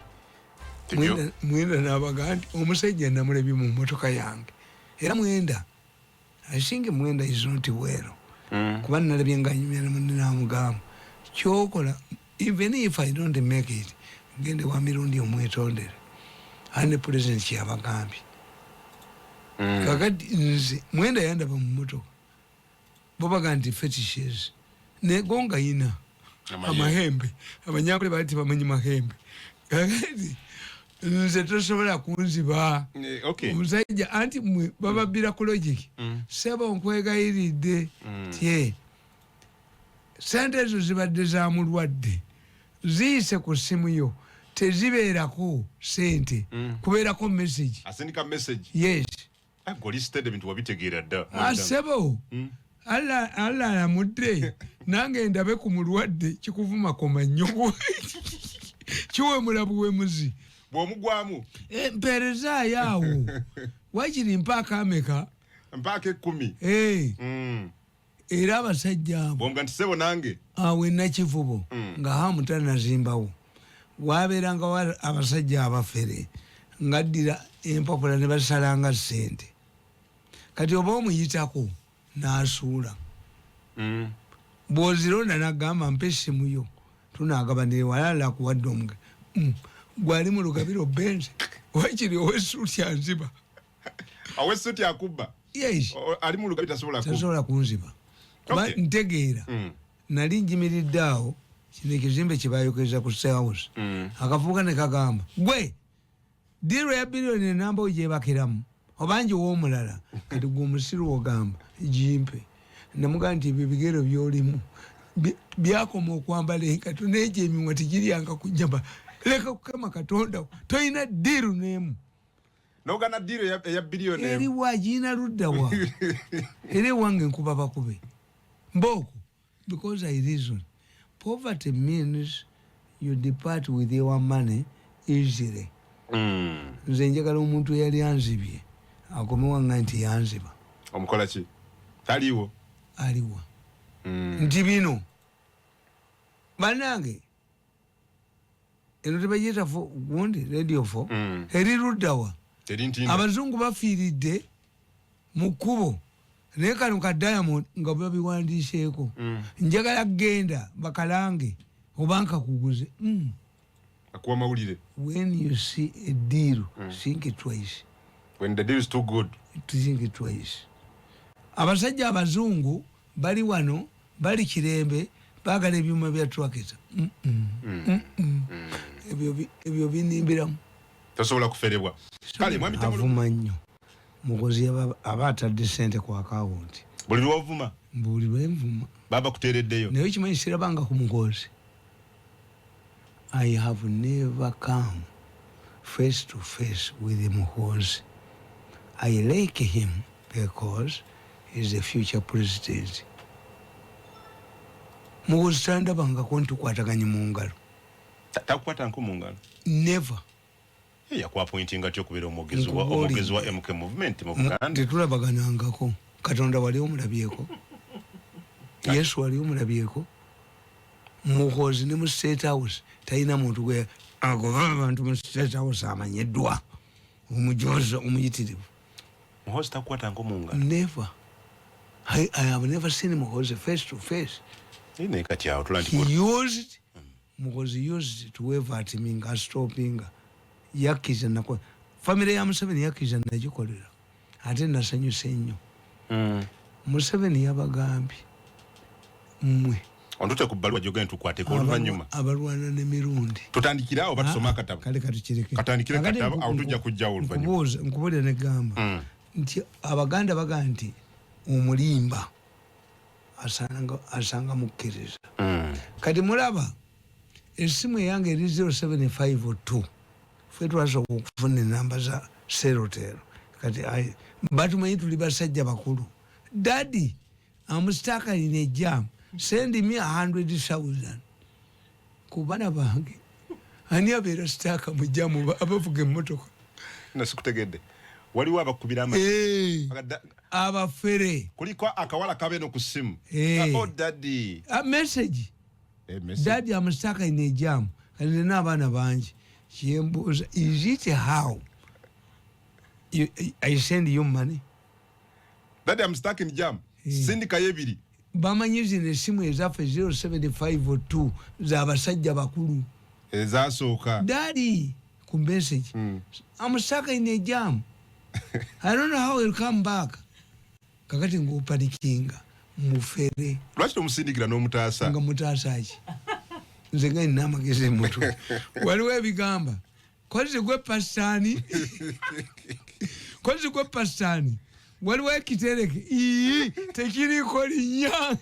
Mwenda n'abaga nti omusajja namulabye mu mmotoka yange, era Mwenda, I think Mwenda is not well, kuba nalabye nga anyumya ne munne n'amugamba kyokola, even if I don't make it, gende wa Mirundi omwetondere ane president kyabagambye. Kakati nze Mwenda yandaba mu mmotoka, bobaga nti fetishes negonga yina amahembe. Abanyankole baali tebamanyi mahembe. Kakati Nze tosobola kunziba. Omusajja anti mwe bababbira ku logic. Sebo nkwegayiridde tye sente ezo zibadde za mulwadde, ziyise ku ssimu yo, tezibeerako sente, kubeerako message. Asindika message. Yes. Goli steady, ebintu wabitegeera dda. Asebo Allah Allah alamudde nange ndabe ku mulwadde kikuvuma koma nnyo, kiwemula buwemuzi. Bw'omugwamu. Mpeerezaayo awo wakiri mpaaka ameka? Mpaaka 10. Era abasajja abo bw'omuga nti sebo nange awo enakivubo nga hamu tanazimbawo, wabeerangawo abasajja abafere ngaddira empapula ne basalanga ssente. Kati oba omuyitako n'asuula, bw'ozironda n'agamba mpa essimu yo tunagabanire walala akuwadde omuge. Gwali mu lugabiro benze wakiri owesuuti anziba. Awesuuti akubba. Yes. Ali mu lugabiro tasobola kubba. Tasobola kunziba kuba ntegeera. Nali njimiridde awo kino ekizimbe kyebayokeza ku State House, akavubuka ne kagamba gwe deal ya biliyoni enamba ogyebakiramu obangi w'omulala. Kati gwe omusiru ogamba gimpe, namugamba nti ebyo ebigero byolimu byakoma okwambala enkato negyo emimwa tegiryanga ku nyama, leka kukama Katonda toyina deal n'emu. Nogana deal eya biliyoni emu. Eriwa giina luddawa? Era ewange nkuba bakube mbooko because I reason. Poverty means you depart with your money easily. Nze njagala omuntu eyali anzibye akomewanga nti yanziba. Omukola ki? Taliiwo. Aliwa? Nti bino bannange eno tebagiyita gundi Radio 4 eri luddawa? Teri ntinda. Abazungu bafiiridde mu kkubo naye kano ka Diamond nga babiwandiiseeko. Njagala kgenda bakalange oba nkakuguze. Akuwa mawulire. When you see a deal, think twice. When the deal is too good. Think twice. Abasajja abazungu bali wano bali Kirembe baagala ebyuma bya tractor. Ebyo binimbiramu. Tosobola kuferebwa. Kale mwami Tamulu avuma nnyo Mukozi aba atadde sente ku akawunti. Buli lwovuma? Buli lwenvuma. Baba kuteereddeyo. Naye kimanyi sirabanga ku Mukozi. I have never come face to face with Muhozi. I like him because he's the future president. Muhozi tandabangako ntukwataganye mu ngalo. Takukwata nko mu ngalo? Never. Ye yakuappointinga atya okubeera Nkubuulira. omwogezi wa MK Movement mu Buganda? Tetulabaganangako. Katonda wali omulabyeko? Yesu wali omulabyeko? Muhozi ne mu State House talina muntu gwe agoba abantu mu State House amanyiddwa omujozi omuyitirivu. Muhozi takukwata nko mu ngalo? Never. I have never seen Muhozi face to face. Naye kati awo tula nti He used, Muhozi used to wave at me nga stoppinga. Yakkiriza nako family ya Museveni yakkiriza nagikolera ate nasanyuse nnyo. Museveni yabagambye mmwe Ontute ku bbaluwa gy'ogenda tukwateko oluvannyuma. Abalwana n'emirundi. Tutandikire awo oba tusome akatabo? Kale katukireke. Katandikire Kakati katabo, awo tujja kujjawo oluvannyuma. Nkubuulira negamba nti Abaganda bagamba nti omulimba asanga mukkiriza. Kati mulaba essimu eyange eri 0752, ffe twasooka okufuna enamba za Celtel. Kati batumanyi tuli basajja bakulu. Daddy, I'm stuck in a jam, send me 100,000. Ku baana bange ani abeera stuck mu jam abavuga emmotoka? Nasikutegedde. Waliwo abakubira Abafere. Kuliko akawala kabeeno ku ssimu. Oh, daddy. A message. Message. Daddy, I'm stuck in a jam. Kati nina abaana bangi. Kyembuuza, is it how I send you money? Daddy, I'm stuck in jam. Sindikayo ebiri. Bamanyi zino essimu ezaffe 0752 z'abasajja bakulu. Ezasooka. Daddy, ku message. I'm stuck in a jam. I don't know how he'll come back. Kakati ng'opanikinga mufere. Lwaki tomusindikira n'omutaasa? Nga mutaasa ki? Nze nga nina amagezi mutwe. Waliwo ebigamba. Kozi gwe pasitaani, kozi gwe pasitaani, waliwo ekitereke ii tekiriko linnya.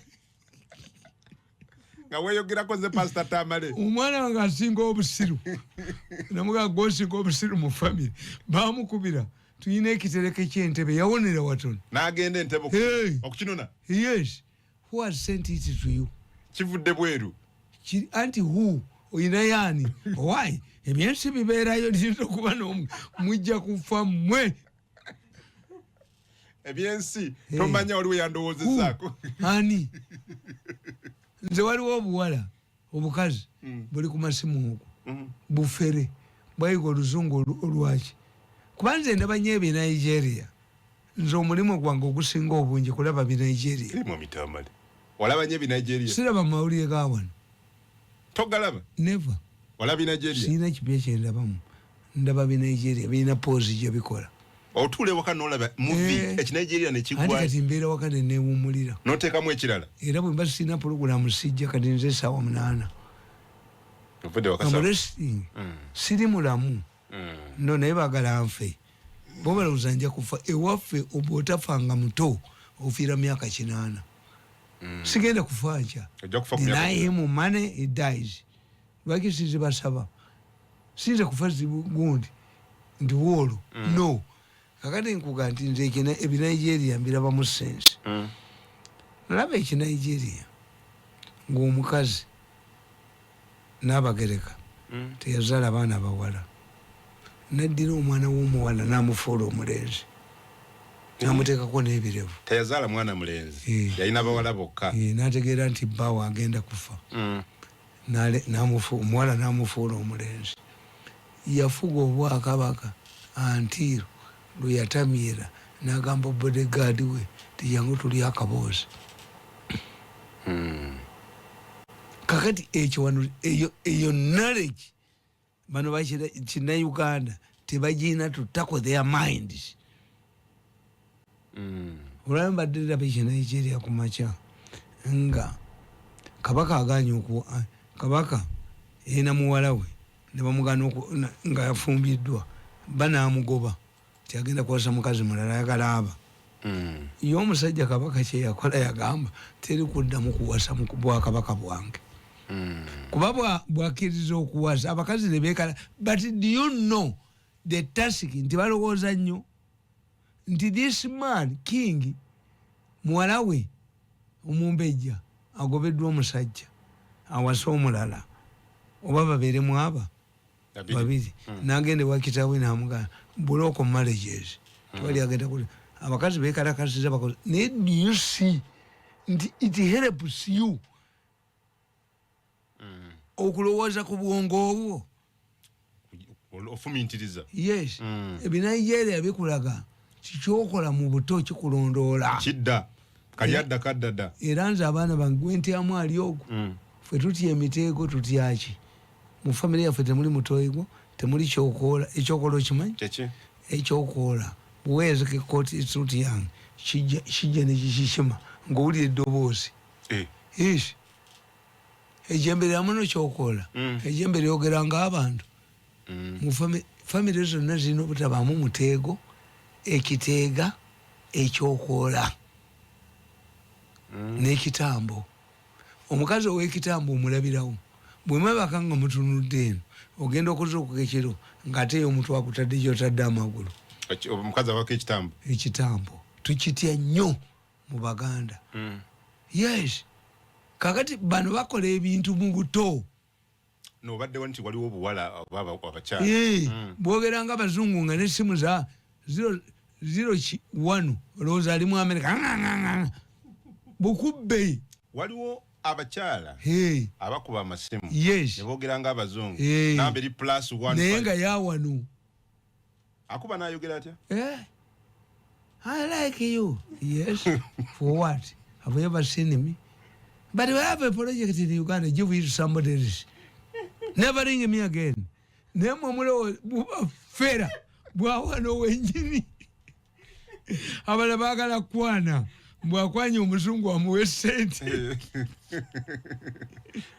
Nga weeyogerako ze Pasita Tamale. Omwana wange asinga obusiru, namugaa gwosinga obusiru mu famire, bamukubira tuyina ekitereke ky'entebe, yawonera watono. N'agenda entebe okukinona. Yes, who has sent it to you? Kivudde bweru. Anti who oyina yaani owai ebyensi bibeerayo, liyinza okuba nomu mujja kufa mmwe. Ebyensi tomanya waliwo yandowoozezaako. Ani nze waliwo obuwala obukazi buli ku masimu okwo bufere bwayiga oluzungu olwaki, kuba nze ndaba nnyo ebinigeria. Nze omulimu gwange ogusinga obungi kulaba binigeria. Olaba nnyo ebinigeria? Siraba mawulire ga wano. Togalaba? Never. Olaba binigeria? Sirina kipya kyendabamu, ndaba binigeria birina poozi gye bikola. Otuula ewaka nolaba movie ekinigeria nekigwa? Anti kati mbeera waka nenewummulira. Noteekamu ekirala. Era bwe mba sirina pulogulaamu sijja. Kati nze esaawa 8. Ovudde waka? I'm resting. Siri mulamu no, naye bagala nfe, bo balowooza nja kufa. Ewaffe oba otafanga muto, ofiira myaka 80. Sigenda kufa nkya. Ojja kufa ku myaka Deny him money, he dies. Lwaki sizibasaba? Siyinza kufa gundi nti woolo no. Kakati nkuga nti nze ebinigeria mbirabamu sense. Nalaba ekinigeria ng'omukazi n'abagereka teyazaala baana bawala, naddira omwana w'omuwala n'amufuula omulenzi, n'amuteekako n'ebirevu. Teyazaala mwana mulenzi? Eh. Yalina bawala bokka. Eh, n'ategeera nti bbaawe agenda kufa. Omuwala n'amufuula omulenzi, yafuga obwakabaka until lwe yatamiira n'agamba bodyguard we tijangu tuli akaboozi. Kakati ekyo wano eyo knowledge bano kinnayuganda tebagirina to tackle their minds. Olwaba mbadde ndaba ekinigeria ku makya nga kabaka aganye oku kabaka erina muwala we ne bamugana nga yafumbiddwa, banaamugoba ti agenda kuwasa mukazi mulala, ayagala aba. Ye omusajja kabaka kyeyakola, yagamba teri kuddamu kuwasa mu bwakabaka bwange, kuba bwakkiriza okuwasa abakazi ne beekala. But do you know the task nti balowooza nnyo nti this man king, muwala we omumbejja agobeddwa omusajja awase omulala oba babeeremu aba Babiri. Babiri. Nagenda ewa kitaawe namugamba block marriages, tewali agenda kuli abakazi bekalakasiza bakoze. Naye do you see nti it helps you okulowooza ku bwongo obwo? Ofumintiriza. Yes. Ebinigeria bikulaga kikyokola mu buto kikulondoola. Kidda kali adda kadda dda. Era nze abaana bange gwentyamu ali ogwo. Ffe tutya emiteego, tutyaki? Mu famire yaffe temuli mutoyigo, temuli kyokoola. Ekyokoola okimanyi? Kyeki? Ekyokoola bweweezeka ekooti esuuti yange kijja nekikikima ngaowulira eddoboozi. Eh. Yes, ejembe lyamuno kyokoola. Ejembe lyogera ngaabantu. Mu famire zonna zirina obutabaamu muteego, ekiteega, ekyokoola n'ekitambo. Omukazi ow'ekitambo omulabirawo bwe mwebaka nga mutunudde eno, ogenda okuzuukuka ekiro ng'ate ye omutwe akutadde gyotadde amagulu. Omukazi abako ekitambo? Ekitambo tukitya nnyo mu Baganda. Yes, kakati bano bakola ebintu mu buto. Nobaddewo nti waliwo obuwala oba abakyala. Eh, bwogera nga abazungu nga nesimu za 0 1, olowooza ali mu Amerika. Nga, bukubbe. Waliwo abakyala Hey, abakuba amasimu ne boogera nga abazungu. Eh. Namba eri +1 Naye 5. nga yawano. Akuba n'ayogera atya? Eh? I like you. Yes. For what? Have you ever seen me? But we have a project in Uganda. Give it to somebody else. Never ring me again. Naye mwe mulowo buba fera bwawano wenyini. Abalala baagala kwana bwakwanya omuzungu amuwe sente.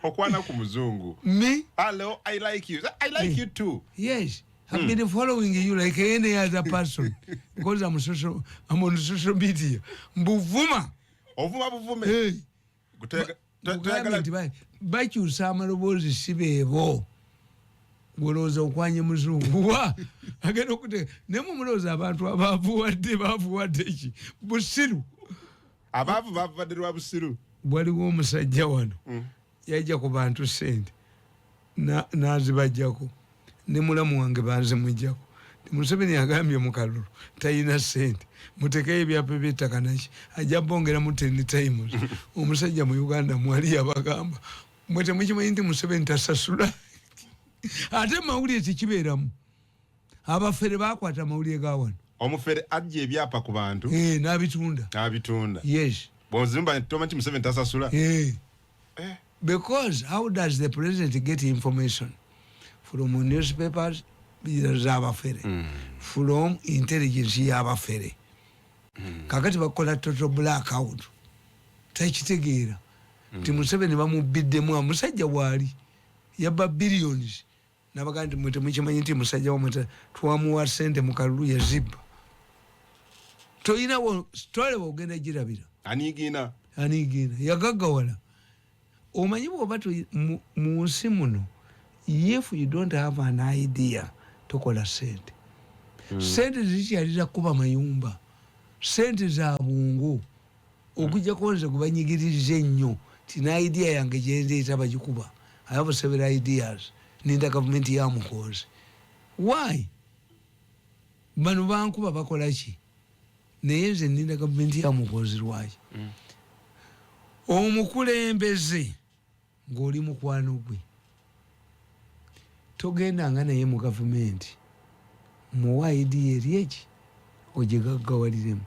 Okwana ku muzungu? Me? Hello, I like you. I like you too. Yes. I've been following you like any other person because I'm on social media. Mbuvuma. Ovuma buvume. Hey. Toyagala nti bakyusa amaloboozi si beebo. Golowooza okwanye muzungu wa agenda okute naye mumulowooza abantu abaavuwadde baavuwadde ki busiru. Abaavu baavubadde lwa busiru. Waliwo omusajja wano yajja ku bantu sente n'azibajjako ne mulamu wange banzimujjako. Museveni yagambye mu kalulu talina sente, mutekeyo ebyapa by'ettaka naki ajja bongeramu 10 times. Omusajja mu Uganda mwali yabagamba mwe temukimanyi nti Museveni tasasula. Ate mawulire tekibeeramu, abafere bakwata amawulire ga wano. Omufere ajja ebyapa ku bantu n'abitunda. N'abitunda. Yes. Bw'ozimba tomanyi nti Museveni tasasula. Because how does the president get information? From newspapers z'abafere, from intelligence y'abafere. Kakati bakola total blackout, takitegeera nti Museveni bamubbiddemu. Omusajja waali yabba billions nabaga nti mwe temukimanyi nti musajja wamwe twamuwa sente mu kalulu yazibba. Toyinawo toleba ogenda girabira. Anigiina. Anigiina yagaggawala. Omanyi bwoba mu nsi muno, if you don't have an idea tokola sente. Sente zikyalira kuba mayumba, sente za bwongo. Okujjako nze gwe ennyo tina idea yange gyendeeta bagikuba. I have several ideas. Ninda gavumenti ya Muhoozi. Why bano bankuba bakola ki? Naye nze ninda gavumenti ya Muhoozi. Lwaki? Omukulembeze ng'oli mukwano gwe togendanga naye mu gavumenti, muwa idea eri eki ogigaggawaliremu.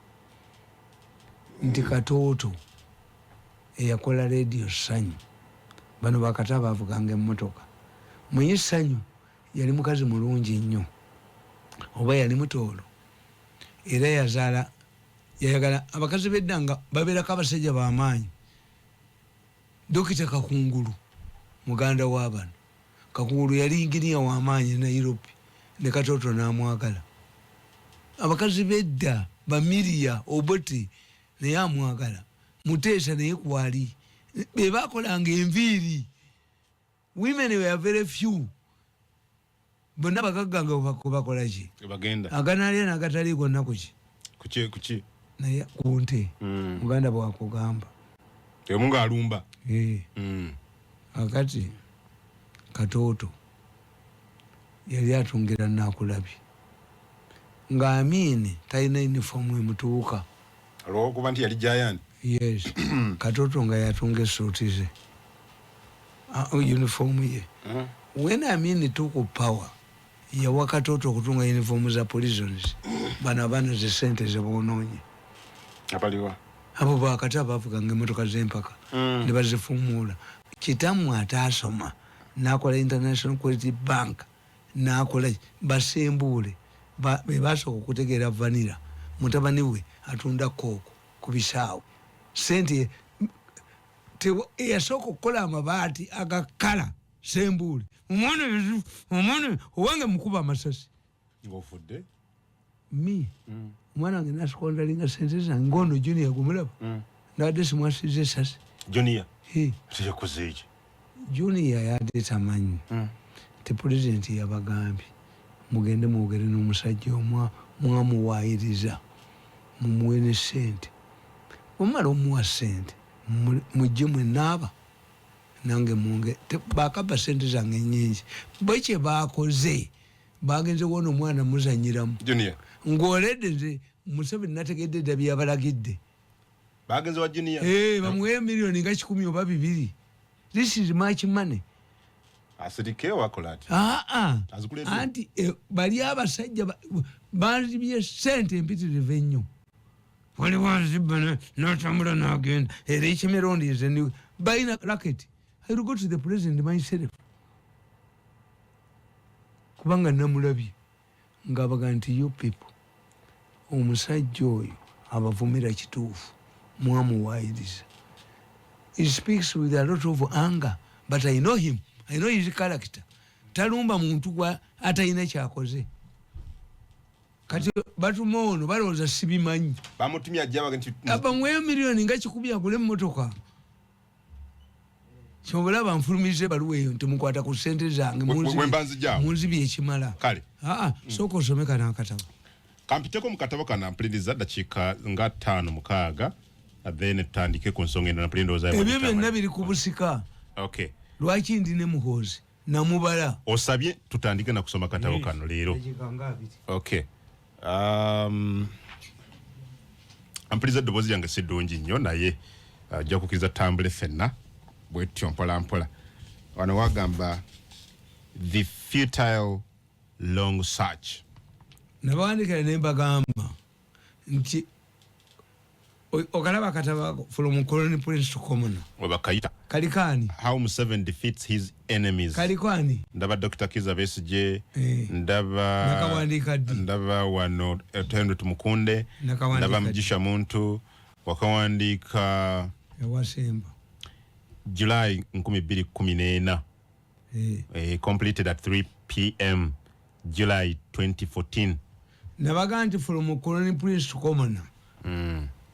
Nti Katooto eyakola Rediyo Sanyu, bano bakata bavuganga emmotoka munyi. Sanyu yali mukazi mulungi nnyo, oba yali mutoolo, era yazaala yayagala abakazi bedda nga babeerako abasajja bamaanyi. Dokita Kakungulu muganda w'abano. Kakungulu yali inginiya w'amaanyi Nairobi, ne Katooto n'amwagala. Abakazi bedda bamiria Obote naye amwagala, Muteesa naye kwali be bakolanga enviiri. Women were very few. Bonna bagagganga bakolaki? Bagenda. Aganalya nagatali gonna kuki? Kuki kuki? Naye ku nte. Muganda bwakugamba. Emu ng'alumba. Eh. Akati Katooto yali atungira Nakulabye nga Amini talina uniform emutuuka. Olwokuba nti yali giant. Yes. Katoto nga yatunga esuuti ze, uniform ye. When Amini took power, yawa Katoto okutunga uniform za prisons. Bano abaana ze sente zebonoonye. Abaliwa? Abo bakati abavuganga emotoka z'empaka ne bazifumuula. Kitammwe ataasoma nakola International Credit Bank, nakola basembuule be basooka okutegeera vanira. Mutabani we atunda kooko ku bisaawe. Sente eyasooka okukola amabaati agakala Sembuule. Omwana omwana owange mukuba amasasi. Ng'ofudde. Mi omwana wange nasquanderinga sente zange ngono Junior gumulaba. Nabadde simwasiza esasi. Junior? Eh. Teyakoze eki? Junior yadde tamanyi ti pulezidenti yabagambye mugende mwogere n'omusajja omwa mwamuwaayiriza, mumuwe ne sente. Bwemumala omuwa sente mujje mwenaaba nange munge bakabba sente zange nyingi. Bwe kye bakoze bagenze wona omwana muzanyiramu. Junior. Ng'oledde nze Museveni nategedde dda byeyabalagidde. Bagenze wa Junior. Eh, bamuwe miliyoni nga 100 oba 200. This is much money. Asirike wakola ati? Aa. Azikuleetera? Anti bali abasajja banzibye sente empitirivu ennyo. Waliwo azibba n'atambula n'agenda era ekimirundi nze balina racket. I will go to the president myself kubanga namulabye ng'abaga nti you people, omusajja oyo abavumira kituufu, mwamuwaayiriza. He speaks with a lot of anger, but I know him, I know his character. Talumba muntu gwa atalina kyakoze. Kati batuma ono, balowooza sibimanyi. Bamutumye ajja baga nti Abamuweyo miliyoni nga 100 agule emmotoka. Kyobulaba nfulumiza ebaluwa eyo nti mukwata ku ssente zange. We mba nzijaawo. Munzibi ekimala. Kale. Aa, sooka osome kano akatabo. Kampiteko mu katabo kano, mpuliriza dakiika nga 5 6, then tutandike ku nsonga endala. Mpulira ndowooza Ebyo byonna biri ku busika. Okay. Lwaki ndi ne Muhoozi namubala? Osabye tutandike na kusoma katabo kano leero. Dakiika nga 20. Okay, ampuliriza, eddoboozi lyange si ddungi nnyo, naye ajja kukkiriza tutambule ffenna bwetutyo mpola mpola. Wano wagamba "The Futile Long Search". Nabawandikira ne mbagamba nti okalaba akatabo ako, From Crown Prince to Commoner. Webakayita. Kaliko ani? How Museveni Defeats His Enemies. Kaliko ani? Ndaba Dr. Kiza Besigye. Eh. Ndaba Nakawandiika ddi? Ndaba wano Henry Tumukunde. Nakawandiika Ndaba ddi? Mugisha Muntu. Wakawandiika Ewasemba. July 2014. Eh. Completed at 3 p.m. July 2014. Nabaga nti from crown prince to commoner.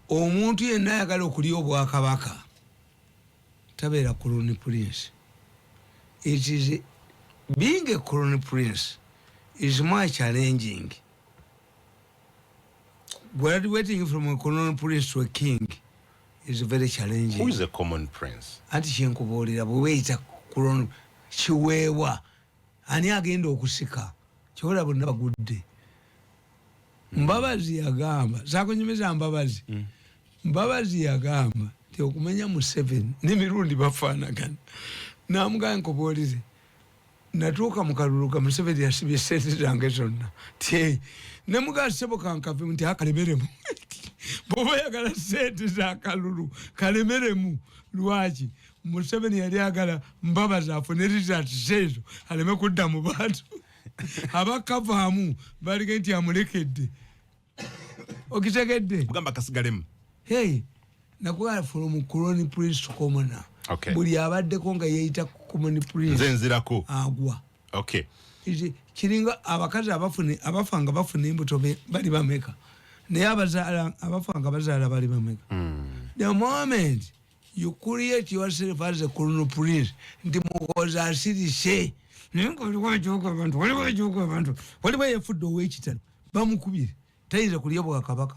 Omuntu yenna ayagala okulya obwakabaka tabeera crown prince. It is being a crown prince is more challenging. Graduating from a crown prince to a king is very challenging. Who is a common prince? Anti kyenkubuulira, bwe weeyita crown kiweewa, ani agenda okusika? Kyobola bonna bagudde. Mbabazi yagamba, sakunyumiza Mbabazi. Mbabazi yagamba nti okumanya Museveni n'emirundi bafaanagana, namugamba, nkubuulire, natuuka mu kalulu ka Museveni, yasibye sente zange zonna ti nemugaa, sebo kankave nti akalemeremu, bwoba oyagala sente zakalulu kalemeremu. Lwaki Museveni yali agala Mbabazi afune results ezo aleme kudda mu bantu abakavaamu balige nti amulekedde? Okitegedde? Bugamba kasigalemu. Hey, nakugaa from crown prince to commoner. Buli abaddeko nga yeeyita common prince Nze nzirako. agwa. Okay. Kiringa abakazi abafune abafa nga bafuna embuto bali bameka? Naye abazaala, abafa nga bazaala bali bameka? The moment you create yourself as a crown prince, nti Mukozi asirise, naye nga waliwo ajoga abantu, waliwo ajoga abantu, waliwo yefudde ow'ekitalo, bamukubire, tayinza kulya bwakabaka.